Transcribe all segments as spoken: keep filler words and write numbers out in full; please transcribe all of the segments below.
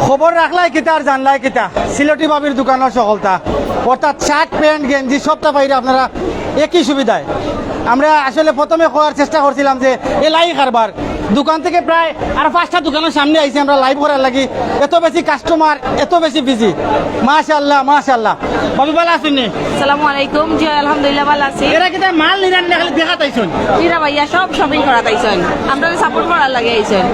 খবর রাখলাই কিতা আর জানলাই কিতা, সিলেটি ভাবির দোকানর সকলতা, অর্থাৎ শার্ট, প্যান্ট, গেঞ্জি সবতা পাইরা আপনারা একই সুবিধায়। আমরা আসলে প্রথমে কওয়ার চেষ্টা করছিলাম যে এলাই কারবার, দোকান থেকে প্রায় আর পাঁচটা দোকানর সামনে আইছি আমরা লাইভ করার লাগি। এত বেশি কাস্টমার, এত বেশি বিজি, মাশাআল্লাহ, মাশাআল্লাহ। ভাবি, ভালা আছইন নি? আসসালামু আলাইকুম। জি, আলহামদুলিল্লাহ, ভালা আছি। এরা কিতা মাল নিরা নি না খালি দেখাত আইছইন? জি না ভাইয়া, সব শপিং করাত আইছইন, আমরারে সাপোর্ট করার লাগি আইছইন।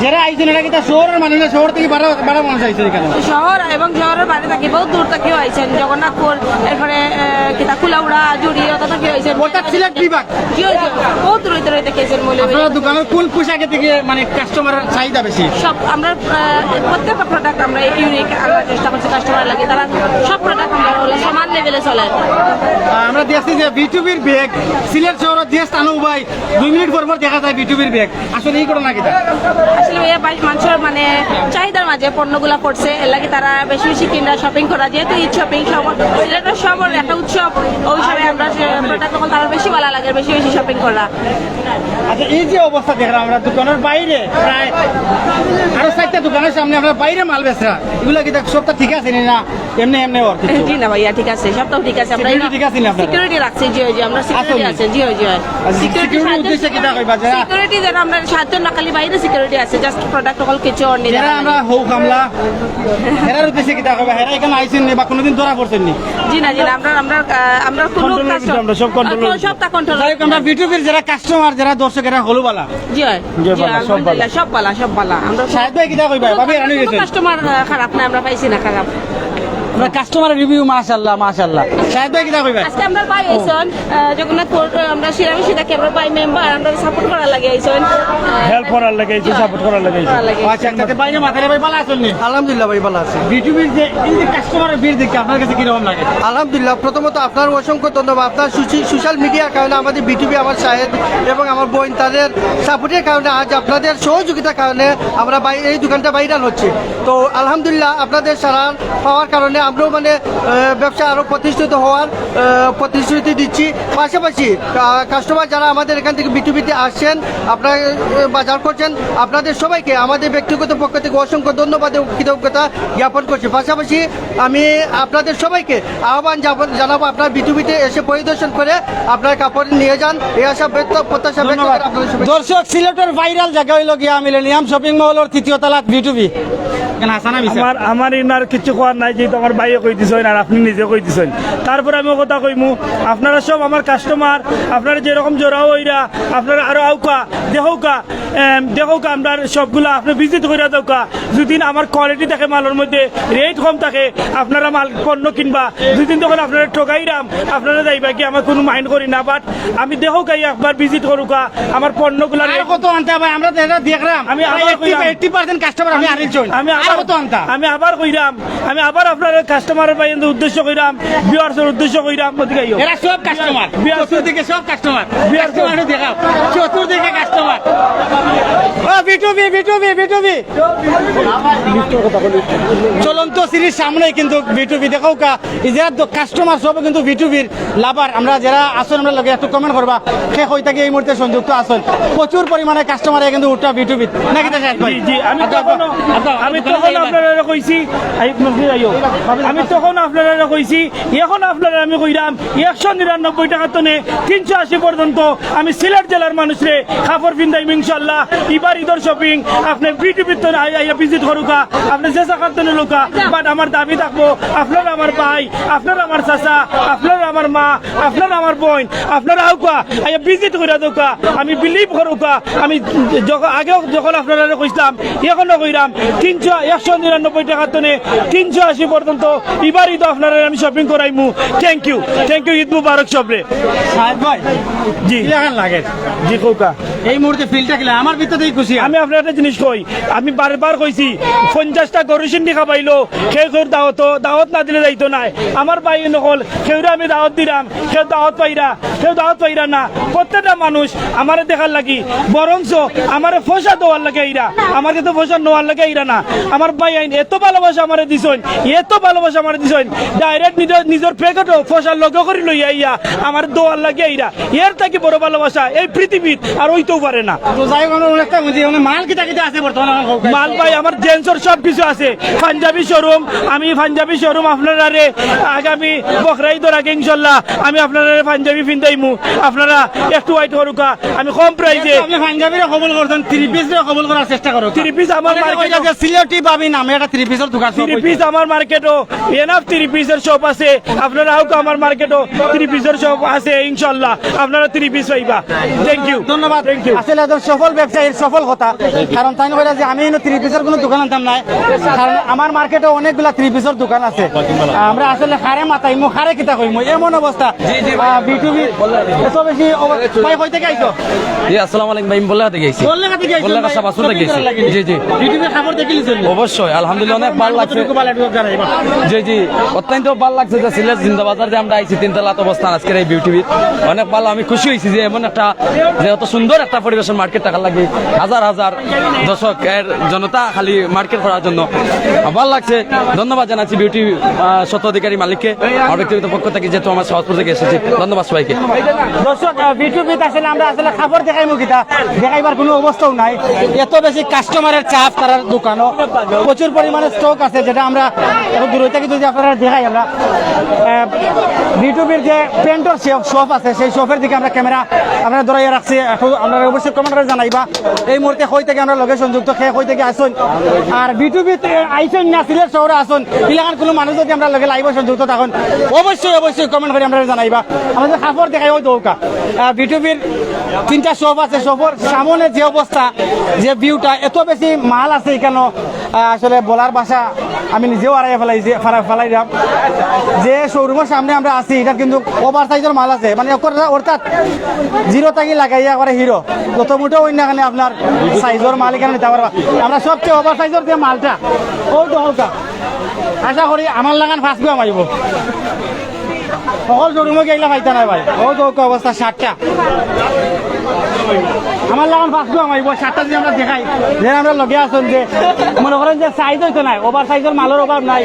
যারা আইছইন, এরা কিতা শহরর মানুষ না, শহর থাকি বারা, বারা মানুষ আইছইন এখানো? শহর এবং শহরর বাইরে থাকি, বহুত দূর থাকিও আইছইন, জগন্নাথপুর, এরপরে, এ, কিতা কুলাউড়া, জুড়ি, অত থাকিও আইছইন। অর্থাৎ সিলেট বিভাগ? জি, জি, বহুত দূর দূর থাকি আইছইন মৌলভী। আপনার দোকানর কোন পোশাকে থেকে মানে কাস্টমার চাহিদা বেশি? সব আমরা, আহ, প্রত্যেকটা প্রোডাক্ট আমরা ইউনিক আনার চেষ্টা করছি কাস্টমার লাগি। তারা সব প্রোডাক্ট আমরা হলো সমান লেভেলে চলে। আহ, আমরা দেখছি যে বিটুবির ব্যাগ সিলেট শহরর যে স্থানও ভাই দুই মিনিট পর পর দেখা যায় বিটুবির ব্যাগ। আসলে এই ঘটনা কিতা? আসলে ভাইয়া, ভাই, মানুষের মানে চাহিদার মাঝে পণ্যগুলা পড়ছে, এর লাগি তারা বেশি বেশি কিনরা, শপিং করা, যেহেতু ঈদ শপিং, সব সিলেটের সবর একটা উৎসব, ওই হিসাবে আমরা যে প্রোডাক্ট তখন তারা বেশি ভালা লাগে, বেশি বেশি শপিং করা। আচ্ছা, এই যে অবস্থা দেখলাম আমরা দোকানর বাইরে প্রায় আরো চাইরটা দোকানর সামনে আপনারা বাইরে মাল বেচরা, এগুলা কিতা সবতা ঠিক আছে নি না এমনে এমনে আর কিছু? জি না ভাইয়া, ঠিক আছে, সবতাউ ঠিক আছে। আমরা সিকিউরিটি ঠিক আছে নি আপনারা? সিকিউরিটি রাখছি, জি, জি, আমরা সিকিউরিটি আছে নি? আছে, জি, জি। আচ্ছা, সিকিউরিটি সিকিউরিটির সাহায্যে উদ্দেশ্যে কিতা কইবা? যারা সিকিউরিটি যেন আমরা সাহায্য না খালি বাইরে সিকিউরিটি আছে, just প্রোডাক্ট অকল কিছু অন্য যারা আমরা হউ কামলা, হেরার উদ্দেশ্যে কিতা কইবা? হেরা এখানো আইছইন নি বা কোনোদিন ধরা পড়ছইন নি? জি না, জি না, আমরা, আমরা, আহ, আমরা কোনো কন্ট্রোলের ভিতরে কাস্টমার আমরা সব কন্ট্রোলের আহ, ভিতরে। সবতা কন্ট্রোল। যাই হোক, আমরা বিটুবির যারা কাস্টমার, যারা দর্শক, এরা হলো ভালা? জি অয়। জি, জি, ভালা, সব ভালা। আলহামদুলিল্লাহ, সব ভালা, সব ভালা। আমরা শাহেদ ভাই কিতা কইবা? ভাবি, রানি কোনো গেছেন? কাস্টমার, আহ, খারাপ না, আমরা পাইছি না খারাপ। আমরা কাস্টমার রিভিউ, মাশাআল্লাহ, মাশাআল্লাহ। শাহেদ ভাই কিতা কইবা? আজকে আমরার ভাই আইছইন, আহ, জগন্নাথপুর, আহ, আমরা শিরামিশি থাকি, আমরার ভাই মেম্বার, আমরারে সাপোর্ট করার লাগি আইছইন। আহ, হেল্প করার লাগি আইছইন, সাপোর্ট করার লাগি আইছইন। করার লাগি আইছইন। আচ্ছা, আচ্ছা, ভাই, মাথায় ভাই ভালা আছইন নি? আলহামদুলিল্লাহ ভাই, ভালা আছি। বিটুবির যে এই যে কাস্টমারের ভিড় দেখে আপনার কাছে কিরকম লাগে? আলহামদুলিল্লাহ, প্রথমত আপনার অসংখ্য ধন্যবাদ। আপনার সুশি-, সোশ্যাল মিডিয়ার কারণে আমাদের বিটুবি, আমার শাহেদ এবং আমার বোন, তাদের সাপোর্টের কারণে, আজ আপনাদের সহযোগিতার কারণে আমরা বাই-, এই দোকানটা ভাইরাল হচ্ছে। তো আলহামদুলিল্লাহ, আপনাদের সারা পাওয়ার কারণে আমরাও মানে, আহ, ব্যবসা আরও প্রতিষ্ঠিত হওয়ার, আহ, প্রতিশ্রুতি দিচ্ছি। পাশাপাশি, আহ, কাস্টমার যারা আমাদের এখান থেকে বিটুবিতে আসছেন, আপনারা, আহ, বাজার করছেন, আপনাদের সবাইকে আমাদের ব্যক্তিগত পক্ষ থেকে অসংখ্য ধন্যবাদ এবং কৃতজ্ঞতা জ্ঞাপন করছি। পাশাপাশি আমি আপনাদের সবাইকে আহ্বান জানাবো, আপনারা বিটুবিতে এসে পরিদর্শন করে আপনারা কাপড় নিয়ে যান, এই আশা ব্যক্ত, প্রত্যাশা ব্যক্ত করে ধন্যবাদ। আপনাদের সবাইকে দর্শক, সিলেটর ভাইরাল জাগা অইলো গিয়া মিলেনিয়াম শপিং মহলর তৃতীয় তলাত বিটুবি। এখানো হাসান আহমেদ স্যার। আমার, আমার ইনার কিচ্ছু কওয়ার নাই, যেহেতু আমার ভাইয়ে কই দিছইন আর আপনে নিজে কই দিছইন। তারপরে আমি কথা কইমু, আপনারা সব আমার কাস্টমার, আপনারা যেরকম জোড়া অইরা, আপনারা আরো আউক্কা, দেখউক্কা, এম, দেখউক্কা, আমরার সবগুলা আপনে ভিজিট কইরা যাউক্কা। যদি আমার কোয়ালিটি থাকে মালর মধ্যে, রেট কম থাকে, আপনারা মাল পণ্য কিনবা। দুই দিন তখন আপনারা ঠগাইরাম, আপনারা যাইবা কি, আমার কোনো মাইন্ড করি না, but আমি দেখউক্কা, একবার ভিজিট করউক্কা, আমার পণ্যগুলা আর রেট কত আনতা ভাই? আমরা তো এটা দেখলাম, আমি আবার কইরাম। এইট্টি পার্সেন্ট কাস্টমার আপনে আনিছইন। আমি আর আবার কত আনতা? আমি আবার কইরাম, আমি আবার আপনারা কাস্টমারের ভাইয়াইন্তর উদ্দেশ্য কইরাম, ভিউয়ার্সের উদ্দেশ্য কইরাম, ওদিকে আইও। এরা সব কাস্টমার, ভিউয়ার্স। চতুর্দিকে সব কাস্টমার। ভিউয়ার্স। কাস্টমার দেখাও, চতুর্দিকে কাস্টমার। ও, বিটুবি, বিটুবি, বিটুবি। চলন্ত সিঁড়ির সামনে কিন্তু বিটুবি, দেখউক্কা, এই যে দো-, কাস্টমার সব কিন্তু বিটুবির লাভার। আমরা যারা আছইন আমরার লগে একটু কমেন্ট করবা, কে কই থাকি এই মুহূর্তে সংযুক্ত আছইন। প্রচুর পরিমাণে কাস্টমার কিন্তু উঠরা বিটুবিত। নাকি তা শাহেদ ভাই? জি, জি, আমি আচ্ছা, তখনও, আচ্ছা, আচ্ছা, আমি আচ্ছা, তখন আচ্ছা, আপনারারে কইছি, আই, আইও। আমি তখন আপনারারে কইছি, এখন আপনারারে আমি কইরাম, একশো নিরানব্বই টাকার তনে তিনশো আশি পর্যন্ত আমি সিলেট জেলার মানুষরে কাপড় ফিন্দাইমু ইনশাআল্লাহ। ইবার ঈদর শপিং আপনে বিটুবির তনে আই-, আইয়া ভিজিট করউক্কা, আপনে যে জাগার তনে লউক্কা, but আমার দাবি থাকবো, আপনারা আমার ভাই, আপনারা আমার চাচা, আপনারা আমার মা, আপনারা আমার বইন, আপনারা আউক্কা, আইয়া ভিজিট কইরা যাউক্কা। আমি বিলিভ করউক্কা, আমি যখন, আগেও যখন আপনারারে কইছলাম, এখনো কইরাম, তিনশো, একশো নিরানব্বই টাকার তনে তিনশো আশি পর্যন্ত ইবার ঈদও আপনারারে আমি শপিং করাইমু। Thank you, thank you, Eid Mubarak সবরে। শাহেদ ভাই, জি। কিলাখান লাগে? জি, কউক্কা। এই মুহূর্তে ফিলটা কিলা? আমার ভিতরেই খুশি। আমি আপনারে একটা জিনিস কই, আমি বারবার কইছি, পঞ্চাশটা গরু সিন্ডি খাবাইলো, কেউ কেউর দাওয়াত, দাওয়াত না দিলে যাইতো নায়। আমার ভাইয়াইন অকল, কেউরে আমি দাওয়াত দিরাম, কেউ দাওয়াত পাইরা, কেউ দাওয়াত পাইরা না। প্রত্যেকটা মানুষ আমারে দেখার লাগি, বরঞ্চ আমারে পয়সা দেওয়ার লাগি আইরা, আমার কাছে পয়সা নেওয়ার লাগি আইরা না। আমার ভাইয়াইন এত ভালোবাসা আমারে দিছইন, এত ভালোবাসা আমারে দিছইন, direct নিজর, নিজর প্যাকেটও পয়সার লগে করি লইয়া আইয়া আমারে দেওয়ার লাগি আইরা। এর থাকি বড় ভালোবাসা এই পৃথিবীত আর অইতেও পারে না। তো যাই হোক, আমরা অনেকটা বুঝি, মানে, মাল কিতা কিতা আছে বর্তমানে? মাল ভাই, আমার জেন্টসর সব কিছু আছে। পাঞ্জাবি শোরুম, আমি পাঞ্জাবি শোরুম আপনারারে আগামী বকরা ঈদর আগে ইনশাল্লাহ আমি আপনারারে পাঞ্জাবি ফিন্দাইমু। আপনারা একটু ওয়েট করুকা, আমি কম প্রাইসে। আপনি পাঞ্জাবিরে কবুল করছেন, থ্রি পিসরে কবুল করার চেষ্টা করো। থ্রি পিস আমার মার্কেটে যে সিলেটি ভাবি নামে একটা থ্রি পিসর দোকান, থ্রি পিস আমার মার্কেটও এনাফ থ্রি পিসর শপ আছে। আপনারা আউকা, আমার মার্কেটও থ্রি পিসর শপ আছে ইনশাল্লাহ। আপনারা থ্রি পিস পাইবা। Thank you. ধন্যবাদ। Thank you. আসলে একজন সফল ব্যবসায়ীর সফল কথা, কারণ তাই না যে আমি এনে থ্রি পিসর কোনো দোকান আনতাম না, কারণ আমার মার্কেটে অনেকগুলা থ্রি পিসর দোকান আছে। আমরা আসলে কারে মাতাইমু, কারে কিতা কইমু, এমন অবস্থা। জি, জি, ভাই। আহ, বি টু বি, এত বেশি অব-, ভাই, কই থাকি আইছো? জি, আসসালামু আলাইকুম ভাই, আমি বল্লাঘাট থাকি আইছি। বল্লাঘাট থাকি আইছো বল্লাঘাট ভাই? শাহবাজপুর থাকি আইছি। জি, জি। বি টু বির খবর দেখিলিছইন নি? অবশ্যই, আলহামদুলিল্লাহ, অনেক ভালা লাগছে। জি, জি, অত্যন্ত ভালা লাগছে যে সিলেট জিন্দাবাজার যে আমরা আইছি, তিনতলাত অবস্থান আজকের এই বি টু বির। অনেক ভালা, আমি খুশি অইছি যে এমন একটা, যে অত সুন্দর একটা পরিবেশন মার্কেট থাকার লাগি হাজার হাজার দর্শক এর জনতা খালি মার্কেট করার জন্য। ভালা লাগছে, ধন্যবাদ জানাচ্ছি বি টু বি, আহ, স্বত্বাধিকারী মালিককে, আমার ব্যক্তিগত পক্ষ থাকি, যেহেতু আমার শাহবাজপুর থাকি এসেছি। ধন্যবাদ সবাইকে। দর্শক, আহ, বি টু বিত আসলে আমরা আসলে কাপড় দেখাইমু কিতা, দেখাইবার কোনো অবস্থাও নাই। এত বেশি কাস্টমারের চাপ তারার দোকানও, প্রচুর পরিমাণে স্টক আছে, যেটা আমরা এখন দূর থাকি যদি আপনারারে দেখাই আমরা, আহ, বি টু বির যে প্যান্টর শপ আছে, সেই শপের দিকে আমরা ক্যামেরা আপনারারে ধরাইয়া রাখছি। এখন আপনারা অবশ্যই কমেন্ট করি জানাইবা এই মুহূর্তে কই থাকি আমরার লগে সংযুক্ত, কে কই থাকি আছইন, আর বি টু বিত আইছইন না সিলেট শহরো আছইন, ইলাখান কোনো মানুষ যদি আমরার লগে লাইভো সংযুক্ত থাকইন, অবশ্যই, অবশ্যই কমেন্ট করি আমরারে জানাইবা। আমরা যে কাপড় দেখাই, ওই দৌকা, আহ, বি টু বির তিনটা শপ আছে, শপর সামনে যে অবস্থা, যে ভিউটা, এত বেশি মাল আছে ইখানো, আহ, আসলে বলার ভাষা আমি নিজেও হারাইয়া ফালাইছি, ফালা-, ফালাইলাম। যে শোরুমর সামনে আমরা আছি, ইটা কিন্তু ওভার সাইজর মাল আছে, মানে, অর্থাৎ জিরো থাকি লাগাইয়া একবারে হিরো। যত মোটা অইন না কেনে আপনার সাইজর মাল ইখানো নিতা পারবা। আমরা সবচেয়ে ওভার সাইজর যে মালটা, ওই তো হলকা। আশা করি আমার লাখান পাঁচ গুয়া মারিব। সকল শোরুমো গিয়া ইলা পাইতা নায় ভাই। ও তো অবস্থা শার্টটা। আমার লাখান পাঁচ গুয়া মারিব, শার্টটা যদি আমরা দেখাই, যে আমরার লগে আছইন যে মনে করেন যে সাইজ অইতো নায়, ওভার সাইজর মালর অভাব নাই।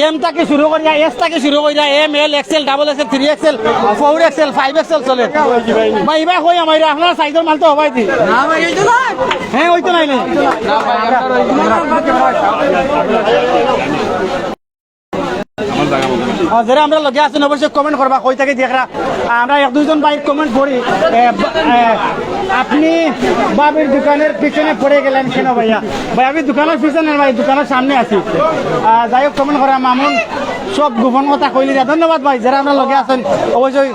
এম থাকি শুরু করিয়া, এস থাকি শুরু করিয়া, M, L, XL, double XL, three XL, four XL, five XL চলে। ভাই, ইবায় কই আমার, আপনার সাইজর মাল তো হবাই দি। না ভাই, এই তো না। হ্যাঁ, ওই তো নাই, নাই। আহ, যারা আমরার লগে আছইন, অবশ্যই কমেন্ট করবা, কই থাকি দেখরা। আমরা এক দুইজন ভাইর কমেন্ট পড়ি। এ, বা-, এ, আপনি ভাবির দোকানের পিছনে পড়ে গেলেন কেন ভাইয়া? ভাই, আমি দোকানের পিছনে না ভাই, দোকানের সামনে আছি। আহ, যাই হোক, কমেন্ট করা, মামুন সব গোপন কথা কইলি যা। ধন্যবাদ ভাই, যারা আমরার লগে আছইন, অবশ্যই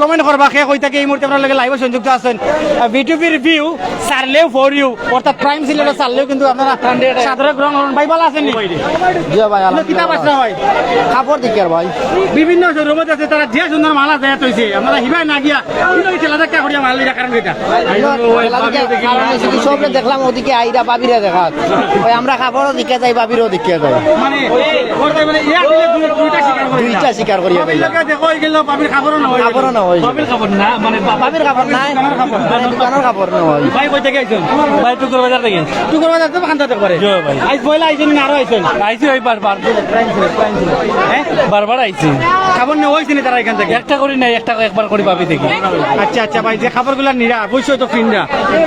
কমেন্ট করবা, কে কই থাকি এই মুহূর্তে আমরার লগে লাইভো সংযুক্ত আছইন। আহ, বি টু বির ভিউ, ছাড়লেও ফর ইউ, অর্থাৎ প্রাইম সিলেটে ছাড়লেও কিন্তু আপনারা সাদরে গ্রহণ করইন। ভাই, ভালা আছইন নি? জি ভাই, আপনি কিতা আলহামদুলিল্লাহ। বাসরা হয়? কাপড় দিকে আর ভাই। বিভিন্ন শোরুমো আছে, তারা যে সুন্দর মাল আছে, এত হইছে। আপনারা হিবায় না গিয়া, কিন্তু এই ঠেলা ধাক্কা করিয়া মাল নিরা কারণ কিতা? কারণ হইছে কি, সবরে দেখলাম, ওদিকে আইরা ভাবিরে দেখা। ওই আমরা কাপড়ও দিকে যাই, ভাবিরও দিকে যাই। মানে, ওর তাই মানে, এক দিনে দুই-, দুইটা শিকার করি। দুইটা শিকার করি ভাই। ভাবির লগে দেখা হই গেল, ভাবির কাপড়ও না হয়। কাপড়ও না হয়। ভাবির কাপড় না, মানে, বা-, ভাবির কাপড় নাই। দোকানের কাপড়। মানে, দোকানের কাপড় না হয়। ভাই, কই থাকি আইছইন? ভাই, টুকুর বাজার থাকি। টুকুর বাজার তো ভান্ডার দেখবারে। জি ভাই। আইজ পয়লা আইছইন না আরো আইছইন? আইছি ওই বার, বার। হ্যাঁ? বারবার আইছি। কাপড় নেওয়া হইছে নি তারা এখান থাকি? একটা করি নাই, একটা একবার করি ভাবি দেখি। আচ্ছা, আচ্ছা ভাই, যে কাপড়গুলা নিরা, অবশ্যই তো কিনরা।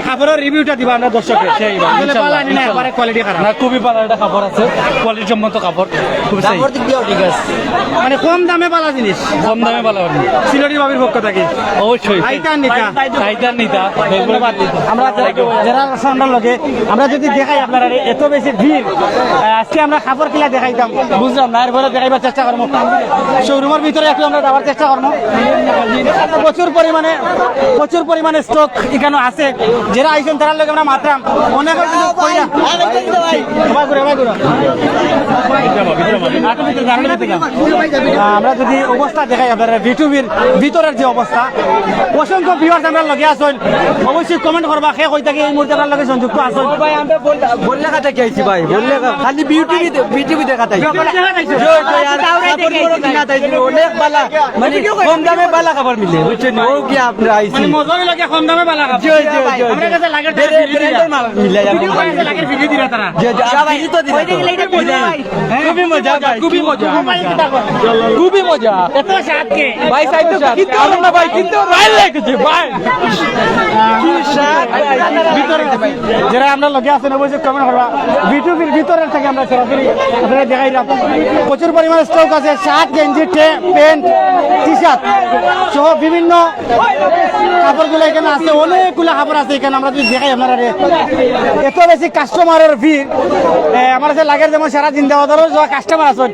কাপড়র রিভিউটা দিবা আমরা দর্শকরে। সেই ভাই, আসলে ইনশাল্লাহ, ভালা নি না, ইনশাল্লাহ। একবারে কোয়ালিটি খারাপ। না, খুবই ভালা একটা কাপড় আছে, কোয়ালিটি সম্মত কাপড়, খুবই সেই। কাপড় দিক দিয়েও ঠিক আছে। মানে কম দামে ভালা জিনিস। কম দামে ভালা হবে। সিলেটি ভাবির পক্ষ থাকি। অবশ্যই। আইতা নিতা। আইতা নিতা। ধন্যবাদ। আমরা যারা, যারা আছেন আমরার লগে, আমরা যদি দেখাই আপনারারে এত বেশি ভিড়, আহ, আজকে আমরা কাপড় কিলা দেখাইতাম, বুঝলাম না, এরপরে দেখাইবার চেষ্টা করমু। শোরুমর ভিতরে একটু আমরা যাওয়ার চেষ্টা করমু। প্রচুর পরিমাণে, প্রচুর পরিমাণে স্টক ইখানো আছে। যারা আইছইন তারার লগে আমরা মাতরাম। অনেক কিন্তু কইরা। ভাই ঘুরে, ভাই ঘুরে। আহ, আমরা যদি অবস্থা দেখাই আপনারা, বিটুবির ভিতরের যে অবস্থা, অসংখ্য ভিউয়ার্স আমরা লগে আছইন, অবশ্যই কমেন্ট করবা কে কই থাকি এই মুহূর্তে আমরার লগে সংযুক্ত আছইন। ও ভাই, আমরা বললে কথা কি আইছি ভাই, বললে কথা। খালি বিউটি, বিউটি দেখা তাই। জয় জয়, আর কাপড় চোপড় কিনা তাই দিল, অনেক বালা, মানে কম দামে বালা কাপড় মিলে, বুঝছেন? ও কি আপনারা আইছি? মানে মজা লাগে কম দামে বালা কাপড়। জয় জয় জয়। আমরা কাছে লাগে বেরে, বেরে মাল মিলে যাবে। লাগে ফিরে দিরা তারা। জয় জয়, আর ফিরে তো দিরা তো। খুবই মজা ভাই, খুবই মজা। খুবই মজা। এত স্বাদ কে? ভাই, সাইড তো কিন্তু আমরা ভাই, কিন্তু রাইল লাগছে ভাই। কি স্বাদ ভাই। ভিতরে যারা আমরা লগে আছেন, অবশ্যই কমেন্ট করবা। বিটুবির ভিতরের থেকে আমরা সরাসরি আপনারা দেখাইলাম। প্রচুর পরিমাণে স্টক আছে, শার্ট, গেঞ্জি, টে-, প্যান্ট, টি শার্ট সহ বিভিন্ন কাপড়গুলো এখানে আছে, অনেকগুলো কাপড় আছে এখানে। আমরা যদি দেখাই আপনারা, এত বেশি কাস্টমারের ভিড়। এ, আমার কাছে লাগের যেমন সারা জিন্দাবাজারও যত কাস্টমার আছে,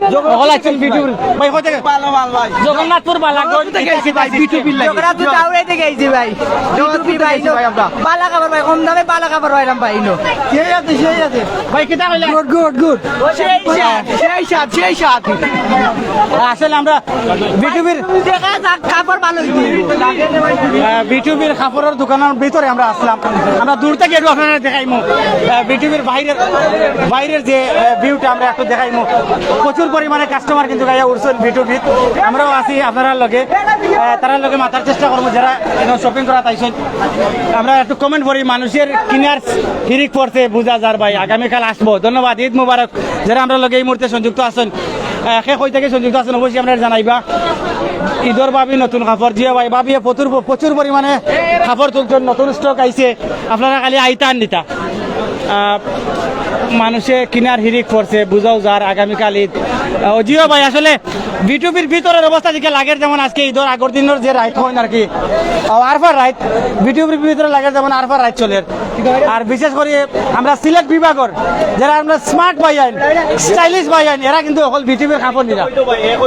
হল একজন বিটুর ভাই, হতে ভালো, ভালো ভাই। জগন্নাথপুর বালাগঞ্জ থেকে আইছি ভাই, বিটুবির লাগি। জগন্নাথপুর টাউনে থেকে আইছি ভাই। বিটুবি ভাই, ভাই, আমরা বালা কাপড় ভাই, কম দামে বালা কাপড় পাইলাম ভাই, ইনো। সেই আছে, সেই আছে। ভাই, কিতা কইলা? Good, good, good. সেই স্বাদ, সেই স্বাদ, সেই স্বাদ। আসলে আমরা বিটুবির দেখা যাক, কাপড় ভালো হইছে। আহ, বিটুবির কাপড়ের দোকানের ভিতরে আমরা আসলাম। আমরা দূর থেকে একটু আপনারা দেখাইমু। আহ, বিটুবির বাইরের, বাইরের যে, আহ, ভিউটা আমরা একটু দেখাইমু। প্রচুর পরিমাণে কাস্টমার কিন্তু গাইয়া উঠছেন বিটুবিত। আমরাও আছি আপনারার লগে। আহ, তারার লগে মাতার চেষ্টা করবো, যারা এখন শপিং করাত আইছেন। আমরা একটু কমেন্ট করি, মানুষের কিনার হিরিক পড়ছে, বুঝা যার ভাই। আগামীকাল আসবো। ধন্যবাদ, ঈদ মুবারক। যারা আমরার লগে এই মুহূর্তে সংযুক্ত আছেন, আহ, কে কই থেকে সংযুক্ত আছেন, অবশ্যই আপনারা জানাইবা। ঈদর ভাবি নতুন কাপড়, জিও ভাই, ভাবিয়ে প্রচুর, প্রচুর পরিমাণে কাপড় তুলছেন, নতুন স্টক আইছে, আপনারা খালি আইতা আর নিতা। আহ, মানুষে কিনার হিরিক পড়ছে, বুঝাও যার আগামীকাল ঈদ। আহ, ও জিও ভাই, আসলে বিটুবির ভিতরের অবস্থা দিকে লাগের যেমন আজকে ঈদর আগর দিনর যে রাইত হয় আর কি, আহ, আরফার রাইত, বিটুবির ভিতরে লাগের যেমন আরফার রাইত চলের। আর বিশেষ করে আমরা সিলেট বিভাগর যারা আমরা স্মার্ট ভাইয়াইন, স্টাইলিশ ভাইয়াইন, এরা কিন্তু অকল বিটুবির কাপড় নিরা।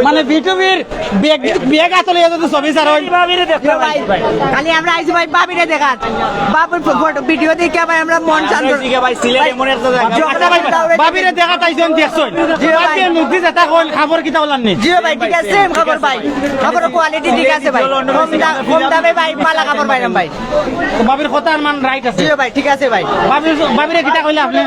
মানে বিটুবির ব্যাগ, ব্যাগ আসলে এত তো ছবি স্যার হয়। ভাবিরে দেখো ভাই। খালি আমরা আইছি ভাই ভাবিরে দেখাত। বাবুর ফটো ভিডিও দেখে ভাই আমরা মন শান্ত। ঠিক আছে ভাই, সিলেট এমন একটা জায়গা। আচ্ছা ভাই, ভাবিরে দেখাত আইছেন, দেখছেন? জি ভাই। ভাবিয়ে মুখ দিয়ে যেটা কইন, কাপড় কিতা বলার নেই। জি ভাই, ঠিক আছে, সেম কাপড় ভাই। কাপড়ের কোয়ালিটি ঠিক আছে ভাই। কম দা-, কম দামে ভাই, বালা কাপড় পাইলাম ভাই। তো ভাবির কথা আর মান রাইট আছে। জি ভাই, ঠিক আছে ভাই। ভাবির, ভাবিরে কিতা কইলা আপনি?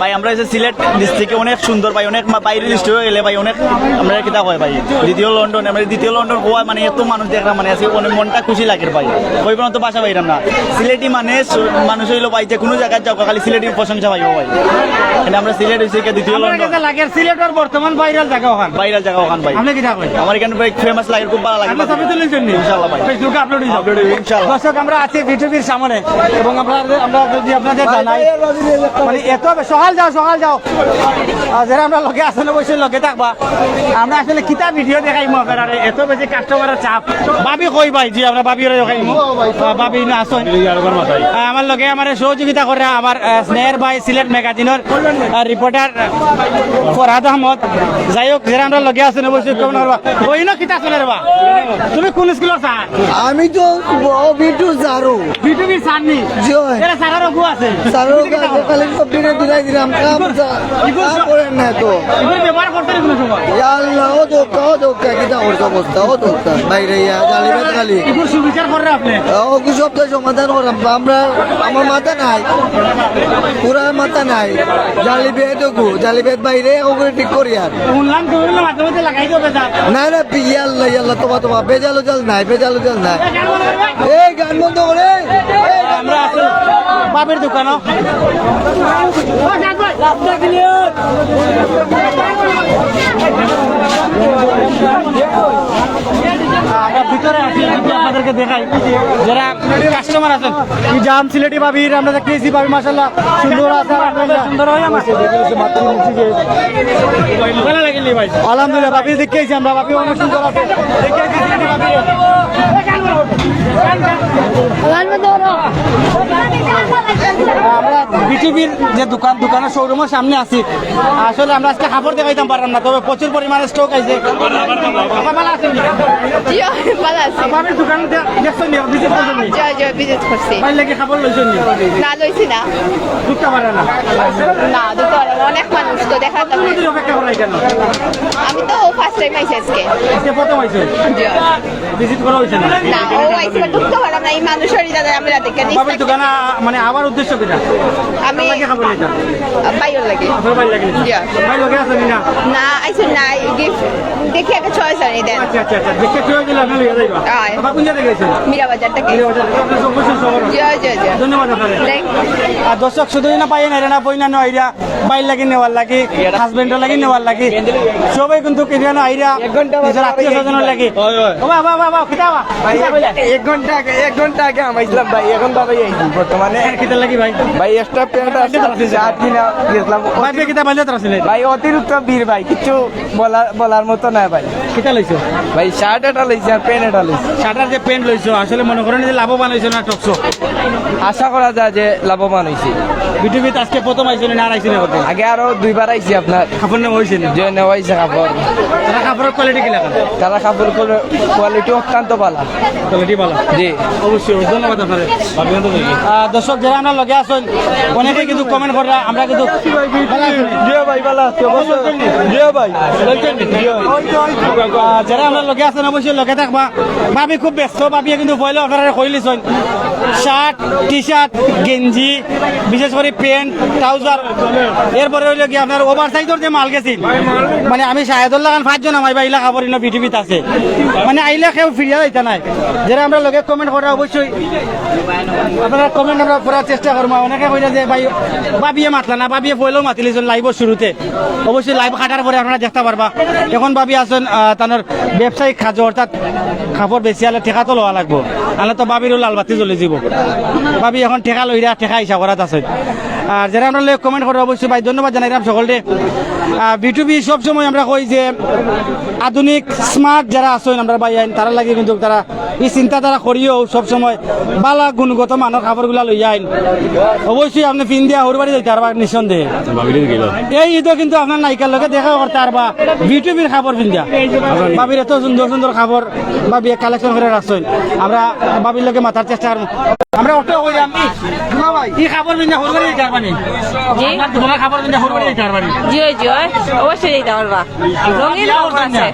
ভাই, আমরা এই যে সিলেট ডিস্ট্রিক্টে অনেক সুন্দর ভাই, অনেক মা-, বাইরের ডিস্ট্রিক্টে গেলে ভাই, অনেক আমরা কিতা কয় ভাই, দ্বিতীয় লন্ডন, আমরা দ্বিতীয় লন্ডন হওয়া মানে এত মানুষ দেখলাম মানে আজকে অনেক মনটা খুশি লাগে ভাই। কইবার মতো ভাষা পাইলাম না। সিলেটি মানে স-, মানুষ হইলো ভাই, যে কোনো জায়গায় যাও খালি সিলেটি প্রশংসা পাইবো ভাই। মানে আমরা সিলেট হইছে কি দ্বিতীয় আমার লন্ডন। কাছে লাগে সিলেটর বর্তমান ভাইরাল জায়গা ওখান। ভাইরাল জায়গা ওখান ভাই। আপনি কিতা কইন? আমার এখানে ভাই ফেমাস লাগে, খুব ভালো লাগে। আপনি ছবি তুলেন জন্য? ইনশাআল্লাহ ভাই। Facebook-এ আপলোড হইব। আপলোড হইব, ইনশাআল্লাহ। দর্শক, আমরা আছি বিটুবির সামনে এবং আমরা, আমরা যদি আপনাদের জানাই, মানে এত বে-, সকাল যাও, সকাল যাও। আর যারা আমরা লগে আছেন, অবশ্যই লগে থাকবা। আমরা আসলে কিতা ভিডিও দেখাইমু আপনারারে, এত বেশি কাস্টমারের চাপ। ভাবি কই ভাই? জি, আমরা ভাবিরে দেখাইমু। আহ, ভাবি না আছেন। আহ, আমার লগে আমার সহযোগিতা করে আমার, আহ, স্নেহের ভাই সিলেট ম্যাগাজিনের, আহ, রিপোর্টার ফরহাদ আহমদ। যাই হোক, যারা আমরা লগে আছেন, অবশ্যই কমেন্ট করবা। ওই না কিতা চলে রে বা? তুমি কোন স্কুলের স্যার? আমি তো ব-, বিটু জারু। বিটুবির স্যার নি? জি অয়। এরা স্যারের অগু আছে। স্যারের অগু আছে, খালি সব দিনে দিলাই দিলাম। কাম চা-, ইগুর কাম সব করেন না তো। ইগুর ব্যবহার করতে নি কোনো সময়? ইয়া আল্লাহ, ও দোকা, ও দোকা, কিতা করছে অবস্থা, ও দোকা। বাইরে ইয়া, জালি বেত খালি। ইগুর সুবিচার করে আপনি? ও কি সব তো সমাধান করাম। আমরা, আমার মাথা নাই। পুরা মাথা নাই। জালি বেত ওগু, জালি বেত বাইরে, ওগু ঠিক করি আর। শুনলাম তুমি বলে মাঝে মধ্যে লাগাই দেবে স্যার। না, না, ইয়াল্লা, ইয়াল্লা, তোমা, তোমা, বেজাল উজাল নাই, বেজাল উজাল নাই। এই গান বন্ধ করে, এই গান আমরা আছি বাবির দোকানো। আমরা ভিতরে আছি, যদি আপনাদেরকে দেখাই, যারা কাস্টমার আছেন, এই জাম সিলেটি ভাবির, আমরা দেখতেছি ভাবি মাশাআল্লাহ সুন্দর আছে, আলহামদুলিল্লাহ। সুন্দর হয় আমার। মাত্র নিচে যে ভালো লাগেনি ভাই? আলহামদুলিল্লাহ, ভাবি দেখতেছি আমরা, ভাবি অনেক সুন্দর আছে। দেখতেছি সিলেটি ভাবি। আমরা বিটিভির যে দোকান, দোকানের শোরুমের সামনে আছি। আসলে আমরা আজকে কাপড় দেখাইতাম পারলাম না, তবে প্রচুর পরিমাণে স্টক আইছে। আপা ভালা আছইন নি? জি, ভালা আছি। আপা, আমি দোকান দে-, দেখছইন নি? ভিজিট করছইন নি? জি, জি, ভিজিট করছি। ভাই লাগি কাপড় লইছইন নি? না, লইছি না। ঢুকতে পারে না। না, ঢুকতে পারে না। অনেক মানুষ তো, দেখা যাবে। কতক্ষণ ধরে অপেক্ষা করাই কেন? আমি তো ফার্স্ট টাইম আইছি আজকে। আজকে প্রথম আইছো? জি। ভিজিট করা হইছে না? না, ও আইছে, ঢুকতে পারলাম না। এই মানুষের দাদা আমরা দেখে নিচ্ছি। বাবার দোকানে, আ, মানে, আবার উদ্দেশ্য কিতা? আমি কার লাগি কাপড় নিতা? ভাইর লাগি। আপনার ভাইর লাগি নিতা? জি। ভাই লগে আছে নি না? না, আইছে না, এই গিফট দেখি একটা চয়েস আনি দেন। আচ্ছা, আচ্ছা, আচ্ছা। দেখে চয়েস দিলে আপনি লইয়া যাইবা। হ্যাঁ। বাবা কোন জায়গা গেছে? মীরা বাজার থেকে। মীরা বাজার থেকে। আপনার সব কিছু সবার। জি, জি, জি। ধন্যবাদ আপনারে। Thank you। আর দর্শক শুধু না পাইয়ে না, এরা না বই না নয়, এরা ভাইর লাগি নেওয়ার লাগি, হাজবেন্ডর লাগি নেওয়ার লাগি, সবাই কিন্তু এখানে আইরা এক ঘন্টা নিজের আত্মীয় স্বজনের লাগি। হয়, হয়। ও বাবা, বাবা, বাবা, কিতা বা? ভাই, কিতা কইলা? এক ঘন্টা আগে, এক ঘন্টা আগে হামাইছিলাম ভাই, এখন বাবাই আইছি বর্তমানে। হ্যাঁ, কিতা লাগি ভাই? ভাই, এক্সট্রা প্যান্ট আছে, শার্ট কিনা গেছিলাম। ভাই, বে কিতা বাইলে তার আছে না? ভাই, অতিরিক্ত ভিড় ভাই, কিচ্ছু বলা, বলার মতো না ভাই। কিতা লইছো? ভাই, শার্ট এটা লইছি আর প্যান্ট এটা লইছি। শার্ট আর যে প্যান্ট লইছো, আসলে মনে করেন যে লাভবান হইছো না ঠকছো? আশা করা যায় যে লাভবান হইছি। বিটিভিত আজকে প্রথম আইছো না, আর আইছো না কত? আগে আরো দুইবার আইছি আপনার। কাপড় নেওয়া হইছে না? যে নেওয়া হইছে কাপড়। তারা কাপড়ের কোয়ালিটি কি লাগা? তারা কাপড় কোয়ালি-, কোয়ালিটি অত্যন্ত ভালো। কোয়ালিটি ভালো? জি। অবশ্যই, ধন্যবাদ আপনারে। আহ, দর্শক যারা আমরা লগে আছেন, অনেকে কিন্তু কমেন্ট কররা, আমরা কিন্তু জি ভাই, ভালো আছি। জি ভাই, ভালো আছি, অবশ্যই। জি ভাই। জি ভাই। আহ, যারা আমরা লগে আছেন, অবশ্যই লগে থাকবা। ভাবি খুব ব্যস্ত, ভাবিয়ে কিন্তু পয়লা আপনারা কইলিছইন। শার্ট, টি শার্ট, গেঞ্জি, বিশেষ করে প্যান্ট, ট্রাউজার, এরপরে হইলো কি আপনার ওভার সাইজর যে মাল গেছিল, মানে আমি শাহেদুল্লাহ খান পাঁচজন আমার ভাই এলাকা পরিণ বিটিভিত আছে, মানে আইলে কেউ ফিরিয়া যাইতা নাই। যারা আমরা লগে কমেন্ট করা অবশ্যই আপনারা কমেন্ট আমরা পড়ার চেষ্টা করবো। অনেকে কইরা যে ভাই ভাবিয়ে মাতলা না, ভাবিয়ে পয়লাও মাতিলিছইন লাইভর শুরুতে, অবশ্যই লাইভ কাটার পরে আপনারা দেখতে পারবা। এখন ভাবি আছেন, আহ, তানোর ব্যবসায়িক কাজে, অর্থাৎ কাপড় বেশি আলে ঠেকা তো লওয়া লাগবো, আলে তো ভাবিরও লাল বাতি জ্বলি যাব। ভাবি এখন ঠেকা লইরা, ঠেকা হিসাব করাত আছে। আর যারা আমরা লোক কমেন্ট করে অবশ্যই ভাই ধন্যবাদ জানাইলাম সকলকে। আহ, বিটিভি সবসময় আমরা কই যে আধুনিক স্মার্ট যারা আছেন আমরা ভাই আইন, তারা লাগে কিন্তু তারা এই চিন্তাধারা করিও সবসময় বালা গুণগত মানের কাপড়গুলা লইয়া আইন। অবশ্যই আপনি পিন্দিয়া হরবাড়ি যাইতে পারবা নিঃসন্দেহে। এই ঈদও কিন্তু আপনার নায়িকার লগে দেখা করতে পারবা বিটিভির কাপড় পিন্দিয়া। ভাবির এত সুন্দর সুন্দর কাপড় ভাবিয়ে কালেকশন করে রাখছেন। আমরা ভাবির লগে মাতার চেষ্টা করবো। আমরা অটো কইরাম। দুলা ভাই, এই কাপড় পিন্দিয়া হরবাড়ি যাইতে পারবা নি? জি? আপনার দোকানের কাপড় পিন্দিয়া হরবাড়ি যাইতে পারবা নি? জি, জি, অবশ্যই যাইতে পারবা। রঙিন কাপড় আছে।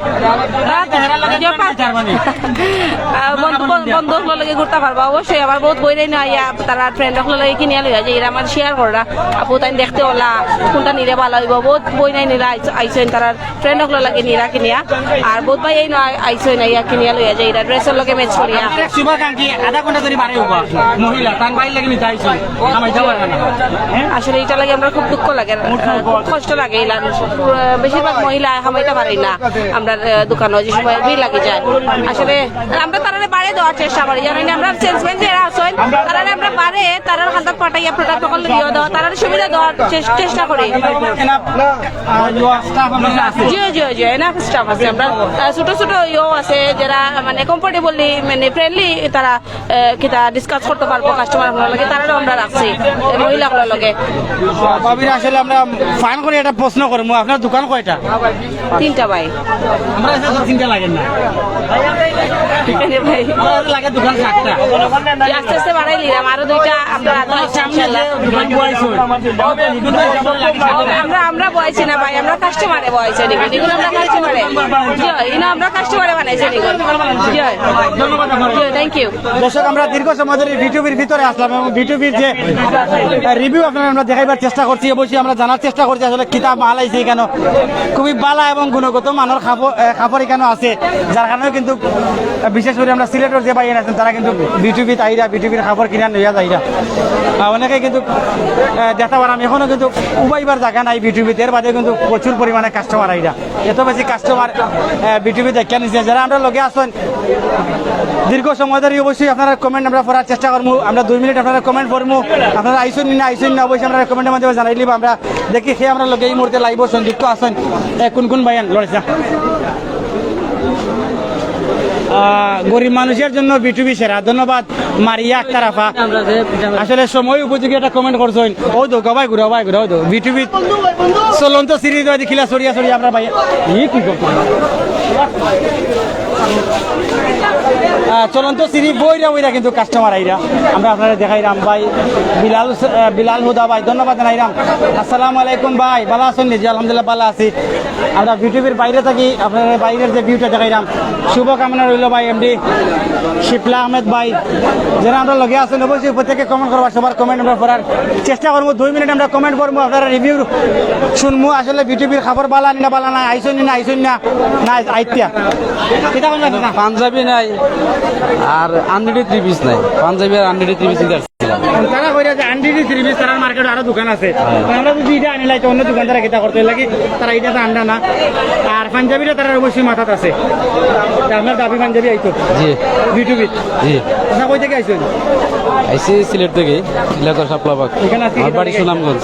আহ, বন্ধু, বন-, বন্ধু অকলর লগে ঘুরতে পারবা। অবশ্যই আমার বহুত বইনাইন আইয়া তারা ফ্রেন্ড অকলর লগে কিনিয়া লইয়া যে এরা আমার শেয়ার কররা। আপু তাই দেখতে ওলা কোনটা নিলে ভালো হইব। বহুত বইনাইন এরা আইস-, আইসেন তারা ফ্রেন্ড অকলর লগে নিরা কিনিয়া। আর বহুত ভাই এই নয় আইসেন আইয়া কিনিয়া লইয়া যে এরা ড্রেসর লগে ম্যাচ করিয়া। আমার এক শুভাকাঙ্ক্ষী আধা ঘন্টা ধরে বারে উবা মহিলা, তার বাইর লাগি নিতে আইসেন। আমার যাওয়ার না। আসলে এটা লাগে আমরা খুব দুঃখ লাগে, খুব কষ্ট লাগে। এলান বেশিরভাগ মহিলা হামাইতে পারি না। আমরা, আহ, দোকানো যে সময় ভিড় লাগে যায়। আসলে আমরা তারারে বাড়ে দেওয়ার চেষ্টা করি, জানেন, আমরা সেলসম্যান যারা আছেন, তারারে আমরা বাড়ে, তারার হাতে পাঠাইয়া প্রোডাক্ট অকল দিয়ে দেওয়া, তারার সুবিধা দেওয়ার চেস-, চেষ্টা করি। জি, জি, জি, এনাফ স্টাফ আছে। আমরা, আহ, ছোট ছোট ইয়েও আছে, যারা মানে কমফোর্টেবলি, মানে ফ্রেন্ডলি, তারা, আহ, কিতা ডিসকাস করতে পারবো কাস্টমার অকলর লগে, তারারও আমরা রাখছি, এই মহিলা অকলর লগে। ভাবির আসলে আমরা ফান করে একটা প্রশ্ন করবো, আপনার দোকান কয়টা? তিনটা ভাই। আমরা এসে তো তিনটা লাগে না। এনে ভাই। আমরা লাগে দোকান সাতটা। আস্তে আস্তে বাড়াই নিলাম, আরো দুইটা আমরা আরো আছে, সামনে ইনশাআল্লাহ। যে দোকান বয়স হয়, আমরা, আমরা বয়সে না ভাই, আমরা কাস্টমারে বয়সে নিব। এগুলো আমরা কাস্টমারে। জি, ইনো আমরা কাস্টমারে বানাইছি নিব। জি। ধন্যবাদ আপনাকে। জি, থ্যাংক ইউ। দর্শক, আমরা দীর্ঘ সময় ধরে বিটিভির ভিতরে আসলাম এবং বিটিভির যে, আহ, রিভিউ আপনারা আমরা দেখাইবার চেষ্টা করছি, অবশ্যই আমরা জানার চেষ্টা করছি আসলে কিতা মাল আইছে এখানে। খুবই বালা এবং গুণগত মানের কাপড়, আহ, কাপড় এখানে আছে, যার কারণে কিন্তু, আহ, বিশেষ করে আমরা সিলেটের যে ভাই আছেন তারা কিন্তু বিটিভিত আইরা, বিটিভির কাপড় কিনা লইয়া যাইরা। আহ, অনেকে কিন্তু, আহ, দেখতে পারাম এখনো কিন্তু উবাইবার জায়গা নাই বিটিভিত, এর বাদে কিন্তু প্রচুর পরিমাণে কাস্টমার আইরা। এত বেশি কাস্টমার, আহ, বিটিভি দেখিয়া নিছে। যারা আমরা লগে আছেন দীর্ঘ সময় ধরে অবশ্যই আপনারা কমেন্ট আমরা পড়ার চেষ্টা করবো। আমরা দুই মিনিট আপনারা কমেন্ট পড়বো। আপনারা আইসুন না, আইসুন না, অবশ্যই আমরা কমেন্টের মাধ্যমে জানাই দিব। আমরা দেখি সে আমরা লগে এই মুহূর্তে লাইভও সংযুক্ত আছেন। এ, কোন কোন ভাইয়ান লড়েছে? আহ, গরিব মানুষের জন্য বিটুবি সেরা। ধন্যবাদ মারিয়া আক্তার আফা। আসলে সময় উপযোগী একটা কমেন্ট করছইন। ও দো, গবাই ঘুরাও, ভাই ঘুরাও দো। বিটুবি চলন্ত সিরিজ বাদে খিলা সরিয়া সরিয়া আমরা ভাই। ই কি করতো? আহ, চলন্ত সিরিজ বইরা বইরা কিন্তু কাস্টমার আইরা। আমরা আপনারে দেখাইরাম ভাই। বিলাল হোস-, আহ, বিলাল হুদা ভাই, ধন্যবাদ জানাইরাম। আসসালামু আলাইকুম ভাই, ভালা আছইন নি? জি, আলহামদুলিল্লাহ ভালা আছি। আমরা বিটুবির বাইরে থাকি, আপনারে বাইরের যে ভিউটা দেখাইরাম। শুভকামনা রইল ভাই, এমডি শিপলা আহমেদ ভাই, যারা আমরার লগে আছইন অবশ্যই প্রত্যেকে কমেন্ট করবা, সবার কমেন্ট আমরা পড়ার চেষ্টা করমু। দুই মিনিট আমরা কমেন্ট পড়মু, আপনারার রিভিউ শুনমু। আসলে বিটুবির খবর ভালা নি না ভালা না, আইছইন নি না আইছইন না, না আইতিয়া। কিতা কইন না? পাঞ্জাবি নাই আর আনরেডি থ্রি পিস নাই, পাঞ্জাবি আর আনরেডি থ্রি পিস নিতে আসছিলাম। তারা কইরা যে আনরেডি থ্রি পিস, তারার মার্কেটে আরো দোকান আছে। আমরা যদি ইটা আনিলাই তো অন্য দোকানদারে কিতা করতো, এর লাগি তারা ইটা তো আনরা না। আর পাঞ্জাবিটা তারার অবশ্যই মাথাত আছে। তা আপনার দাবি পাঞ্জাবি আইতো? জি। বিটুবিত? জি। আচ্ছা, কই থাকি আইছইন? আইছি সিলেট থাকি, সিলেটর শাপলা বাগ। এখানে আছি আমার বাড়ি সুনামগঞ্জ।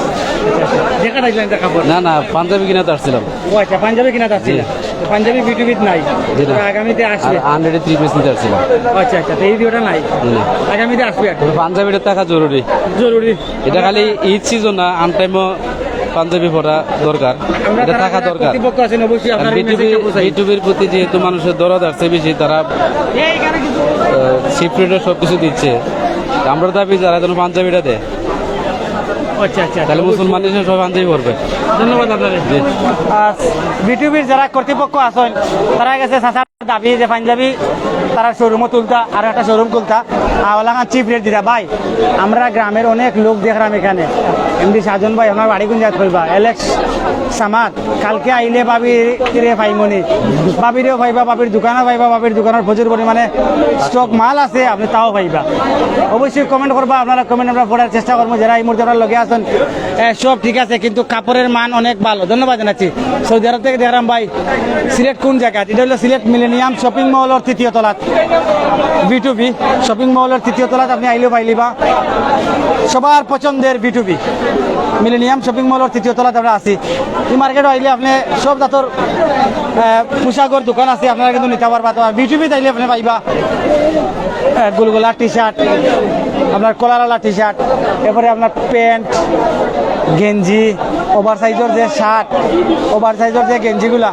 দেখা পাইছিলেন এটা কাপড়? না, না, পাঞ্জাবি কিনাত আসছিলাম। ও আচ্ছা, পাঞ্জাবি কিনাত আসছিলেন। জি। তো পাঞ্জাবি বিটুবিত নাই? জি না। তো আগামীতে আর আসবে? আনরেডি থ্রি পিস নিতে আসছিলাম। আচ্ছা, আচ্ছা, তো এই ভিডিওটা নাই? জি না। আগামীতে আসবে আর কি? তবে পাঞ্জাবিটা থাকা জরুরি। জরুরি। এটা খালি ঈদ সিজন না, আন টাইমও পাঞ্জাবি পরা দরকার। আমরা এটা যারা থাকা যারা দরকার। কর্তৃপক্ষ আছেন, অবশ্যই আর আপনারা এই বিটুবি, মেসেজটা পৌঁছাই। বিটুবির প্রতি যেহেতু মানুষের দরদ আসছে বেশি, তারা, আহ, চিপ রেটে সব কিছু দিচ্ছে। তা আমরা দাবি যারা যেন পাঞ্জাবিটা দেয়। আচ্ছা, আচ্ছা, তাহলে অবশ্যই। মুসলমান হিসেবে সবাই পাঞ্জাবি পরবে। ধন্যবাদ আপনারে। জি। আহ, বিটুবির যারা কর্তৃপক্ষ আছেন, তারা গেছে চাচার দাবি যে পাঞ্জাবি তারা শোরুমও তুলতা, আর একটা শোরুম খুলতা, আর ওলাখান চিপ রেট দিতা। ভাই, আমরা গ্রামের অনেক লোক দেখলাম এখানে। এমডি সাজন ভাই, আপনার বাড়ি কোন জায়গা কইবা? এলেক্স সামাদ, কালকে আইলে ভাবিরে পাইমনি, ভাবিরেও পাইবা, ভাবির দোকানও পাইবা, ভাবির দোকানের প্রচুর পরিমাণে স্টক মাল আছে, আপনি তাও পাইবা। অবশ্যই কমেন্ট করবা, আপনারা কমেন্ট আমরা পড়ার চেষ্টা করবো। যারা এই মুহূর্তে আপনার লগে আছেন, এ, সব ঠিক আছে, কিন্তু কাপড়ের মান অনেক ভালো। ধন্যবাদ জানাচ্ছি। সৌদি আরব থেকে দেখলাম ভাই, সিলেট কোন জায়গা? এটা হলো সিলেট মিলেনিয়াম শপিং মহলের তৃতীয় তলাত, বিটুবি শপিং মহলের তৃতীয় তলাত আপনি আইলেও পাইলিবা। সবার পছন্দের বিটুবি মিলেনিয়াম শপিং মহলের তৃতীয় তলাত আমরা আছি। এই মার্কেটে আইলে আপনি সব জাতর, আহ, পোশাকর দোকান আছে, আপনারা কিন্তু নিতে পারবা। তো বিটুবিত আইলে আপনি পাইবা, আহ, গুলগুলা টি শার্ট, আপনার কলারওয়ালা টি শার্ট, এরপরে আপনার প্যান্ট, গেঞ্জি, ওভার সাইজর যে শার্ট, ওভার সাইজর যে গেঞ্জিগুলা,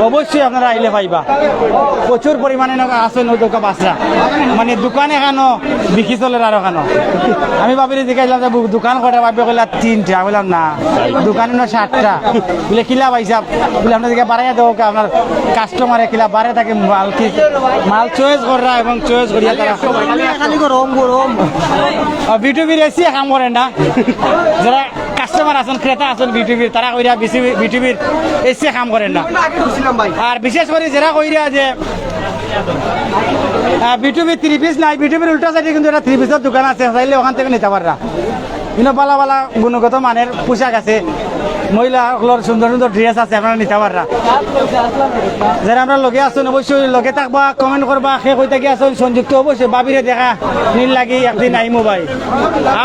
অবশ্যই আপনারা আইলে পাইবা। প্রচুর পরিমাণে নক-, আছে নৌকা বাসরা, মানে দোকান এখানো বিক্রি চলের আর ওখানো। আমি ভাবিরে জিজ্ঞাসলাম যে, "বু-, দোকান কয়টা?" ভাবি কইলা, "তিনটা।" আমি বললাম, "না, দোকান হলো সাতটা।" বলে, "কিলা ভাই সাহেব?" বলে, "আপনার দিকে বাড়াইয়া দেবো কা, আপনার কাস্টমারে কিলা বাড়ে থাকে মাল কি, মাল চয়েস কররা এবং চয়েস করিয়া তারা।" খালি গরম, গরম। আর বিটুবির এসি কাম করে না, যারা কাস্টমার আছেন, ক্রেতা আছেন বিটুবির, তারা কইরা বিসি-, বিটুবির এসি কাম করেন না। আগে ঢুকছিলাম ভাই। আর বিশেষ করে যারা কইরা যে, আহ, বিটুবির থ্রি পিস নাই, বিটুবির উল্টা সাইডে কিন্তু একটা থ্রি পিসের দোকান আছে, চাইলে ওখান থেকে নিতে পাররা। কিন্তু ভালা ভালা গুণগত মানের পোশাক আছে, মহিলা সকলের সুন্দর সুন্দর ড্রেস আছে, আপনারা নিতে পাররা। যারা আমরা লগে আছেন, অবশ্যই লগে থাকবা, কমেন্ট করবা, কে কই থাকি আছেন, সংযুক্ত অবশ্যই ভাবিরে দেখা নীল লাগি একদিন আইমু ভাই।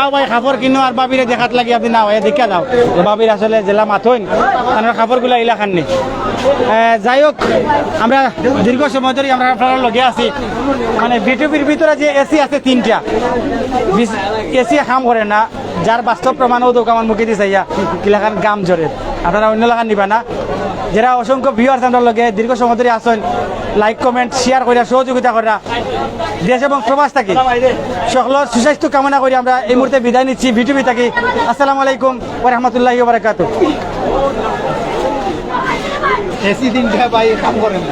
আও ভাই, কাপড় কিনো আর ভাবিরে দেখাত লাগি আপনি না ভাই, দেখা যাও। ভাবির আসলে জেলা মাতইন, কারণ কাপড়গুলা ইলা খাননি। আহ, যাই হোক, আমরা দীর্ঘ সময় ধরে আমরা আপনারা লগে আছি। মানে বিটুবির ভিতরে যে এসি আছে তিনটা, বিশ-, এসি কাম করে না, যার বাস্তব প্রমাণও দোক আমার মুখে দিয়ে চাইয়া, কিলাখান গাম জরে। আপনারা অন্য লাখান নিবা না। যারা অসংখ্য ভিউয়ার্স আমরা লগে দীর্ঘ সময় ধরে আছেন, লাইক, কমেন্ট, শেয়ার করে সহযোগিতা করা, দেশ এবং প্রবাস থাকি সকলের সুস্বাস্থ্য কামনা করি আমরা এই মুহূর্তে বিদায় নিচ্ছি বিটুবি থাকি। আসসালামু আলাইকুম ওয়া রাহমাতুল্লাহি ওয়া বারাকাতুহু। এসি তিনটা ভাই কাম করে না।